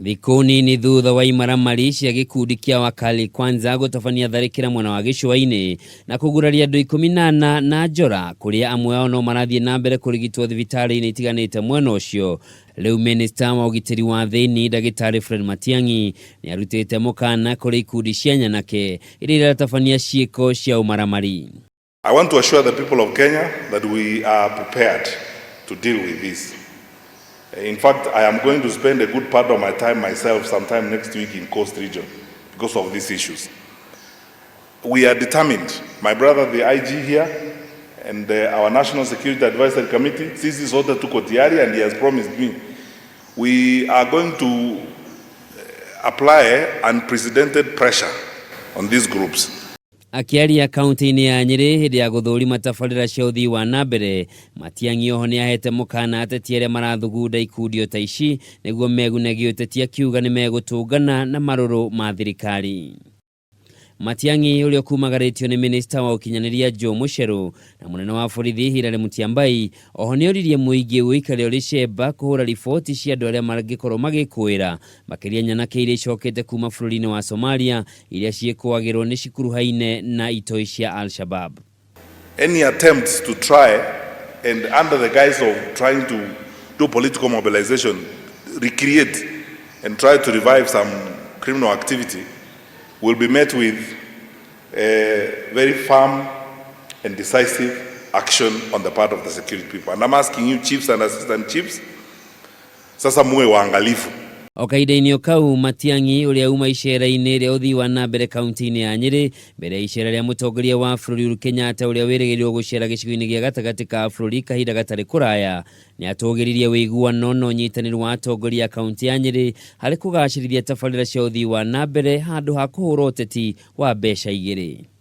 Thikũ nini thutha wa imaramari cia gĩkundi kĩa Wakali Kwanza gũtabania tharĩkĩra mwena wa gĩcũa-inĩ na kũguraria andũ 14 na njora kũrĩa amwe ao no marathiĩ na mbere kũrigitwo thibitarĩ-inĩ itiganĩte mwena ũcio. Rĩu minista wa ũgitĩri wa thĩinĩ Ndagĩtarĩ Fred Matiang'i nĩ arutĩte mũkana kũrĩ ikundi cia nyanake iria iratabania ciĩko cia ũmaramari. I want to assure the people of Kenya that we are prepared to deal with this. In fact, I am going to spend a good part of my time myself sometime next week in Coast Region because of these issues. We are determined. My brother, the IG here, and our National Security Advisory Committee, sisi sote tuko tayari, and he has promised me, we are going to apply unprecedented pressure on these groups. Akĩaria kaunti-inĩ ya Nyĩrĩ hĩndĩ ya gũthũrima tabarĩra cia ũthii wa na mbere, Matiang'i oho nĩ ahete mũkana ateti arĩa marathugunda ikundi o ta ici nĩguo megune gĩũteti, akiuga nĩ megũtũngana na marũrũ ma thirikari. Matiang'i ũrĩa ũkumagarĩtio nĩ minista wa ũkinyanĩria Joe Mucheru na mũnene wa borithi Hilary Mutyambai, oho nĩ oririe mũingĩ ũikare ũrĩ cemba kũhũra riboti cia andũ arĩa mangĩkorwo magĩkũĩra, makĩria nyanake iria icokete kuma bũrũri-inĩ wa Somalia iria ciĩkũagĩrwo nĩ cikuruhaine na itoi cia Al-Shabab. Any attempts to try and, under the guise of trying to do political mobilization, recreate and try to revive some criminal activity will be met with a very firm and decisive action on the part of the security people. And I'm asking you, chiefs and assistant chiefs, sasa muwe waangalifu. O kahinda-inĩ o kau, Matiang'i ũrĩa uma icera-inĩ rĩa ũthii wa na mbere kaunti-inĩ ya Nyĩrĩ mbere ya icera rĩa mũtongoria wa bũrũri Uhuru Kenyatta ũrĩa wĩrĩgĩrĩirwo gũcera gĩcigo-inĩ gĩa gatagatĩ ka bũrũri kahinda gatarĩ kũraya, nĩ atũgĩririe ũiguano na ũnyitanĩri wa atongoria a kaunti ya Nyĩrĩ harĩ kũgacĩrithia tabarĩra cia ũthii wa na mbere handũ ha kũhũra ũteti wa mbeca igĩrĩ.